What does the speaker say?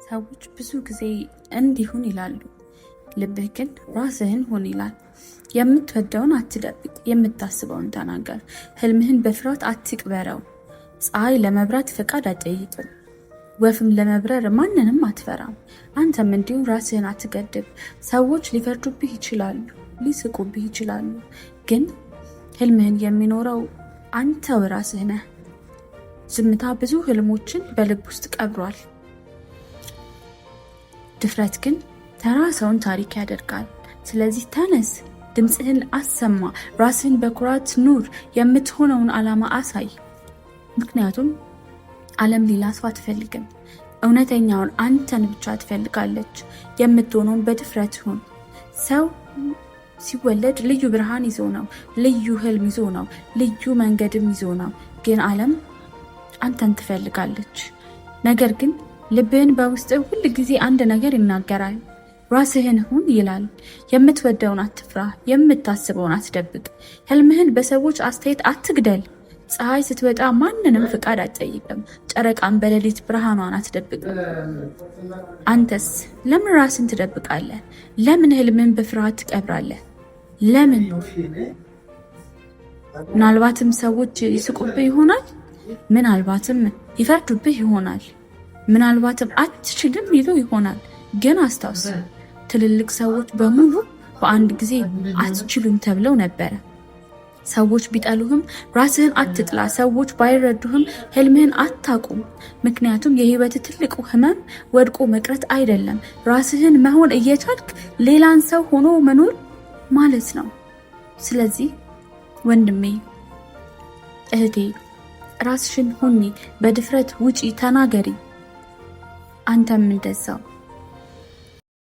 ሰዎች ብዙ ጊዜ እንዲሁን ይላሉ፣ ልብህ ግን ራስህን ሁን ይላል። የምትወደውን አትደብቅ፣ የምታስበውን ተናገር። ህልምህን በፍርሃት አትቅበረው። ፀሐይ ለመብራት ፈቃድ አትጠይቅም፣ ወፍም ለመብረር ማንንም አትፈራም። አንተም እንዲሁ ራስህን አትገድብ። ሰዎች ሊፈርዱብህ ይችላሉ፣ ሊስቁብህ ይችላሉ፣ ግን ህልምህን የሚኖረው አንተው ራስህ ነህ። ዝምታ ብዙ ህልሞችን በልብ ውስጥ ቀብሯል። ድፍረት ግን ተራ ሰውን ታሪክ ያደርጋል። ስለዚህ ተነስ፣ ድምፅህን አሰማ፣ ራስህን በኩራት ኑር፣ የምትሆነውን ዓላማ አሳይ። ምክንያቱም ዓለም ሌላ ሰው አትፈልግም፣ እውነተኛውን አንተን ብቻ ትፈልጋለች። የምትሆነውን በድፍረት ሁን። ሰው ሲወለድ ልዩ ብርሃን ይዞ ነው፣ ልዩ ህልም ይዞ ነው፣ ልዩ መንገድም ይዞ ነው። ግን ዓለም አንተን ትፈልጋለች። ነገር ግን ልብህን በውስጥ ሁል ጊዜ አንድ ነገር ይናገራል። ራስህን ሁን ይላል። የምትወደውን አትፍራ፣ የምታስበውን አትደብቅ፣ ህልምህን በሰዎች አስተያየት አትግደል። ፀሐይ ስትወጣ ማንንም ፍቃድ አትጠይቅም፣ ጨረቃም በሌሊት ብርሃኗን አትደብቅም። አንተስ ለምን ራስን ትደብቃለህ? ለምን ህልምህን በፍርሃት ትቀብራለህ? ለምን? ምናልባትም ሰዎች ይስቁብህ ይሆናል። ምናልባትም ይፈርዱብህ ይሆናል። ምናልባትም አትችልም ይሉ ይሆናል። ግን አስታውስ፣ ትልልቅ ሰዎች በሙሉ በአንድ ጊዜ አትችሉም ተብለው ነበረ። ሰዎች ቢጠሉህም ራስህን አትጥላ። ሰዎች ባይረዱህም ህልምህን አታቁም። ምክንያቱም የህይወት ትልቁ ህመም ወድቆ መቅረት አይደለም፣ ራስህን መሆን እየቻልክ ሌላን ሰው ሆኖ መኖር ማለት ነው። ስለዚህ ወንድሜ፣ እህቴ፣ ራስሽን ሁኚ፣ በድፍረት ውጪ፣ ተናገሪ። አንተም እንደዛው።